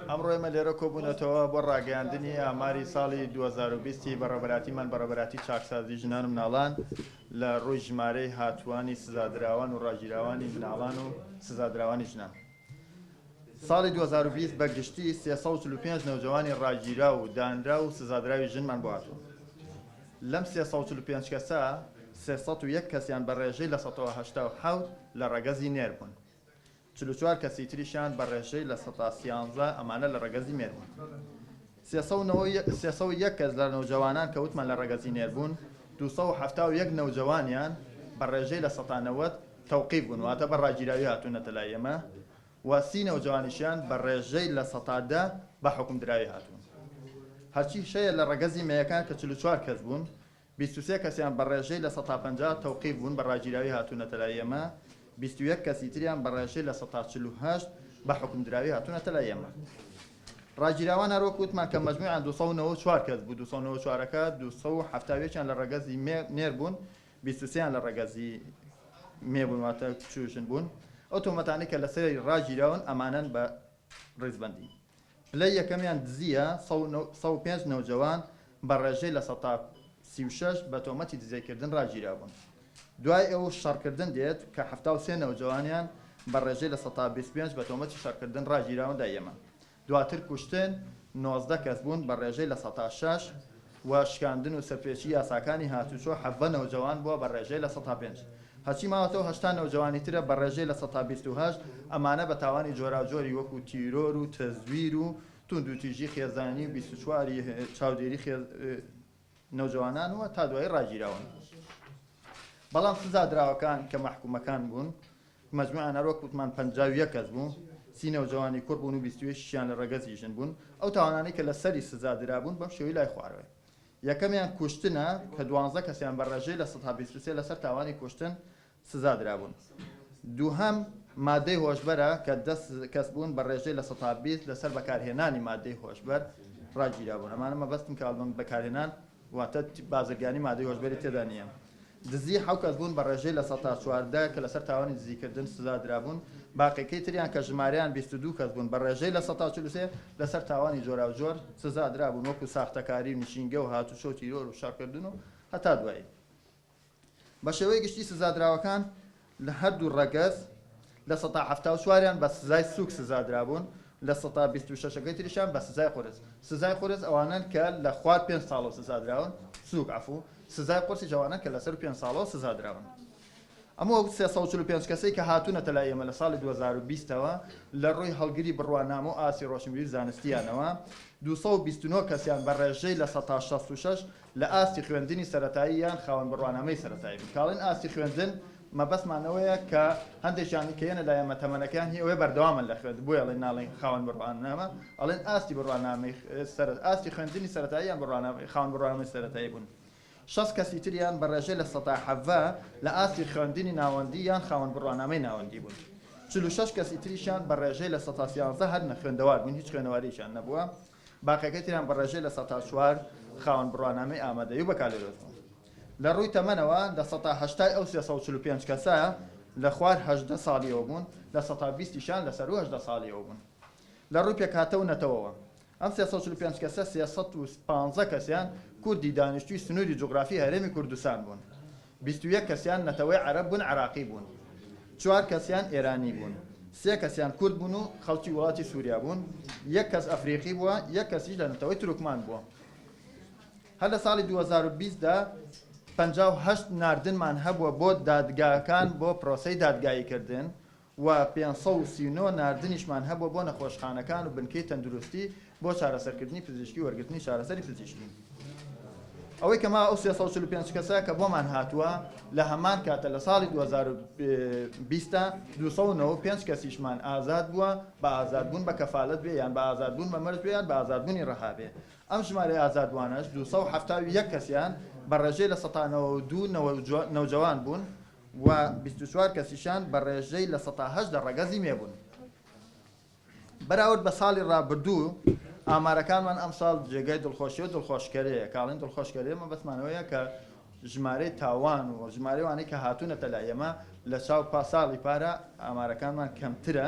ئەمڕۆ ئێمە لێرە کۆبوونەتەوە بۆ ڕاگەیاندنی ئاماری ساڵی 2020 ی بەڕێوەبەراتیمان بەڕێوەبەراتی چاکسازی ژنان و مناڵان لە ڕووی ژمارەی هاتووانی سزادراوان و ڕاگیراوانی مناڵان و سزادراوانی ژنان. ساڵی 2020 بە گشتی 345 نەوجەوانی ڕاگیراو و دانراو و سزادراوی ژنمان بۆ هاتووە. لەم 345 کەسە 301 کەسیان بە ڕێژەی 87% لە ڕەگەزی نێر بوون. 44 کەسی تریشیان بە ڕێژەی 13% ئەمانە لە ڕەگەزی مێر بوون. 301 کەس لە نەوجەوانان کە وتمان لە ڕەگەزی نێر بوون، 271 نەوجەوانیان بە ڕێژەی 90% تەوقیف بوون، واتە بە ڕاگیراوی هاتوونەتە لای ئێمە و 30 نەوجەوانیشیان بە ڕێژەی 10% بە حوکمدراوی هاتوون. هەرچی هەیە لە ڕەگەزی مێیەکان کە 44 کەس بوون، 23 کەسیان بە ڕێژەی 50% تەوقیف بوون، بە ڕاگیراوی هاتوونەتە لای ئێمە، 21 کەسی تریان بە ڕێژەی 48% بە حوکمدراوی هاتوونەتە لای ئێمە. ڕاگیراوان هەر وەک وتمان کە مەجموعیان 294 کەس بوو، 294ەکە 271یان لە ڕەگەزی نێر بوون، 23یان لە ڕەگەزی مێ بوون، واتە کچ و ژن بوون. ئەو تۆمەتانەی کە لەسەری ڕاگیراون ئەمانەن بە ڕیزبەندی. پلەی یەکەمیان دزییە، 105 نەوجەوان بە ڕێژەی 36% بە تۆمەتی دزێکردن ڕاگیرابوون. دوای ئەو شەڕکردن دێت کە 73 نەوجەوانیان بە ڕێژەی 25% بە تۆمەتی شەڕکردن ڕاگیراون لای ئێمە. دواتر کوشتن 19 کەس بوون بە ڕێژەی 6% و شکاندن و سەرپێچی یاساکانی هاتوچۆ 17 نەوجەوان بووە بە ڕێژەی 5%. هەرچی ماوەتەوە 80 نەوجەوانی ترە بە ڕێژەی 28% ئەمانە بە تاوانی جۆراوجۆری وەکو تیرۆر و تەزویر و توندوتیژی خێزانی و 24 چاودێری نەوجەوانانەوە تا دوایی ڕاگیراون. بەڵام سزادراوەکان کە مەحکومەکان بوون مەجموعیان هەر وەک وتمان 51 کەس بوو، 30 نەوجەوانی کوڕ بوون و 21یان لە ڕەگەزی ژن بوون. ئەو تاوانانەی کە لەسەری سزا درابوون بەم شێوەی لای خوارەوەی. یەکەمیان کوشتنە کە 12 کەسیان بە ڕێژەی 23% لەسەر تاوانی کوشتن سزا درابوون. دووهەم مادەی هۆشبەرە کە 10 کەس بوون بە ڕێژەی 20% لەسەر بەکارهێنانی مادەی هۆشبەر ڕاگیرابوون. ئەمانە مەبەستم کە ئەڵبم بەکارهێنان واتە بازرگانی مادەی هۆشبەری تێدا نییە. دزی 7 کەس بوون بە ڕێژەی 14% کە لەسەر تاوانی دزیکردن سزا درابوون. باقیەکەی تریان کە ژمارەیان 22 کەس بوون بە ڕێژەی 43% لەسەر تاوانی جۆراوجۆر سزا درابوون، وەکو ساختەکاری و نشینگە و هاتوچۆ و تیرۆر و شەڕکردن و هەتا دوایی. بە شێوەی گشتی سزادراوەکان لە هەردوو ڕەگەز 74%یان بە سزای سووک سزادرابوون، 26%ەکەی تریشیان بە سزای قورس. سزای قورس ئەوانەن کە لە خوار 5 ساڵەوە سزادراون، سووک عەفو، سزای قورسیش ئەوانەن کە لەسەر 5 ساڵەوە سزادراون. ئەمە وەک 345 کەسەی کە هاتوونەتە لای ئێمە لە ساڵی 2020ەوە لە ڕووی هەڵگری بڕوانامە و ئاستی ڕۆشنبیری و زانستیانەوە 229 کەسیان بە ڕێژەی 66% لە ئاستی خوێندنی سەرەتایی یان خاوەن بڕوانامەی سەرەتایی بوون. کاڵین ئاستی خوێندن مەبەستمان ئەوەیە کە هەندێکیان کە یەنە لای ئێمە تەمەنەکەیان هی ئەوەیە بەردەوامن لە خوێندن، بۆیە ئەڵێن ناڵێن خاوەن بڕوانامە، ئەڵێن ئاستی بڕوانامەی سەر ئاستی خوێندنی سەرەتایی یان بڕوانامەی خاوەن بڕوانامەی سەرەتایی بوون. 60 کەسی تریان بە ڕێژەی 17% لە ئاستی خوێندنی ناوەندی یان خاوەن بڕوانامەی ناوەندی بوون. 46 کەسی تریشیان بە ڕێژەی 13% هەر نەخوێندەوار بوون، هیچ خوێنەوارییان نەبووە. باقیەکەی تریان بە ڕێژەی 4% خاوەن بڕوانامەی ئامادەیی و بەکالۆریۆس بوون. لە ڕووی تەمەنەوە 80% ئەو 345 کەسە لە خوار 18 ساڵیەوە بوون، 20%یشیان لە سەروو 18 ساڵیەوە بوون. لە ڕووی پێکهاتە و نەتەوەوە ئەم 345 کەسە 315 کەسیان کوردی دانیشتووی سنووری جوگرافی هەرێمی کوردستان بوون، 21 کەسیان نەتەوەی عەرەب بوون عێراقی بوون، 4 کەسیان ئێرانی بوون، 3 کەسیان کورد بوون و خەڵکی وڵاتی سووریا بوون، 1 کەس ئەفریقی بووە، 1 کەسیش لە نەتەوەی تورکمان بووە. هەر لە ساڵی 2020دا 58 ناردنمان هەبووە بۆ دادگاکان بۆ پرۆسەی دادگاییکردن و 539 ناردنیشمان هەبووە بۆ نەخۆشخانەکان و بنکەی تەندروستی بۆ چارەسەرکردنی پزیشکی و وەرگرتنی چارەسەری پزیشکی. ئەوەی کە ماوە ئەو 345 کەسە کە بۆمان هاتووە لە هەمان کاتە لە ساڵی 2020 295 کەسیشمان ئازاد بووە بە ئازادبوون بە کەفالەت بێ یان بە ئازادبوون بە مەرج بێ یان بە ئازادبوونی ڕەها بێ. ئەم ژمارەی ئازادبووانەش 271 کەسیان بە ڕێژەی 92% نەوجەوان بوون و 24 کەسیشان بە ڕێژەی 8% لە ڕەگەزی مێ بوون. بەراورد بە ساڵی ڕابردوو ئامارەکانمان ئەمساڵ جێگای دڵخۆشی و دڵخۆشکەرەیە. کاڵین دڵخۆشکەرەیە مەبەستمانەوەیە کە ژمارەی تاوان و ژمارەی وانەی کە هاتوونەتە لای ئێمە لە چاو پاساڵی پارە ئامارەکانمان کەمترە.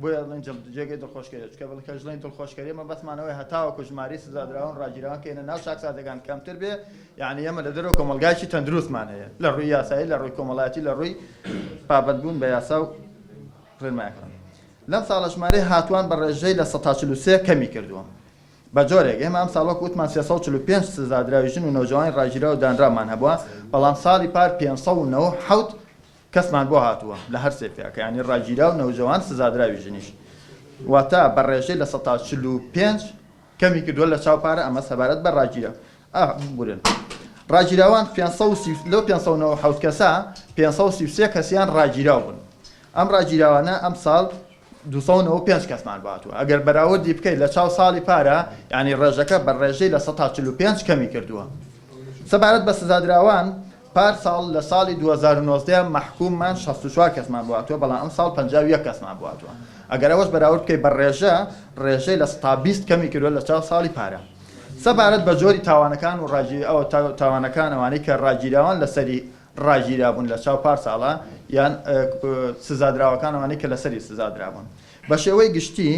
بۆیە ئەڵێن جێگەی دڵخۆشکەریە، چونکە بڵێ کە ژڵێن دڵخۆشکەریە مەبەستمان ئەوەیە هەتاوەکو ژمارەی سزادراوان ڕاگیراوان کە ئێنە ناو چاکسازیەکان کەمتر بێ، یعنی ئێمە لە دەرەوە کۆمەڵگایەکی تەندروستمان هەیە لە ڕووی یاسایی، لە ڕووی کۆمەڵایەتی، لە ڕووی پابەندبوون بە یاسا و ڕێنمایەکان. لەم ساڵە ژمارەی هاتووان بە ڕێژەی 43% کەمی کردووە. بە جۆرێک ئێمە ئەمساڵ وەک وتمان 345 سزادراوی ژن و نەوجەوانی ڕاگیراو و دانراومان هەبووە، بەڵام ساڵی پار 597 کەسمان بۆ هاتووە لە هەر سێ فیئەکە یانی ڕاگیراو، نەوجەوان، سزادراوی ژنیش. واتە بە ڕێژەی 45% کەمی کردووە لە چاو پارە، ئەمە سەبارەت بە ڕاگیراو ئا ببورن ڕاگیراوان 530 لەو 597 کەسە 533 کەسیان ڕاگیراو بوون. ئەم ڕاگیراوانە ئەمساڵ 295 کەسمان بۆ هاتووە. ئەگەر بەراوردی بکەیت لە چاو ساڵی پارە یانی ڕێژەکە بە ڕێژەی 45% کەمی کردووە. سەبارەت بە سزادراوان پار ساڵ لە ساڵی 2019 مەحکوممان 64 کەسمان بۆ هاتووە، بەڵام ئەمساڵ 51 کەسمان بۆ هاتووە. ئەگەر ئەوەش بەراورد بکەیت بە ڕێژە، ڕێژەی 20% کەمی کردووە لە چاو ساڵی پارە. سەبارەت بە جۆری تاوانەکان و ڕاگیر ئەوە تاوانەکان ئەوانەی کە ڕاگیراوان لەسەری ڕاگیرابوون لە چاو پار ساڵە یان سزادراوەکان ئەوانەی کە لەسەری سزادرابوون. بە شێوەی گشتی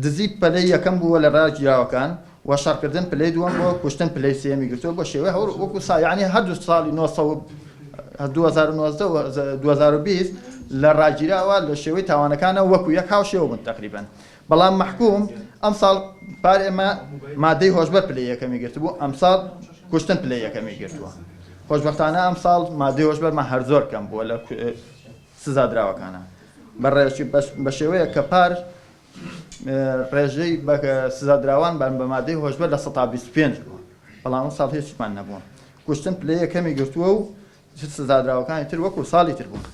دزی پلەی یەکەم بووە لە ڕاگیراوەکان و شەڕکردن پلەی دووەم بووە، کوشتن پلەی سێیەمی گرتووە بە شێوەی هەور وەکو سا یعنی هەردوو ساڵی 2019 و 2020 لە ڕاگیراوە لە شێوەی تاوانەکانە وەکو یەک هاوشێوە بوون تقریبا. بەڵام مەحکوم ئەمساڵ پار ئێمە مادەی هۆشبەر پلەی یەکەمی گرتبوو، ئەمساڵ کوشتن پلەی یەکەمی گرتووە. خۆشبەختانە ئەمساڵ مادەی هۆشبەرمان هەر زۆر کەم بووە لە سزادراوەکانە بە شێوەیەک کە پار ڕێژەی سزادراوان بە مادەی هۆشبەر 25% بووە، بەڵام ئەمساڵ هیچمان نەبووە. کوشتن پلەی یەکەمی گرتووە و سزادراوەکانی تر وەکو ساڵی تر بوون.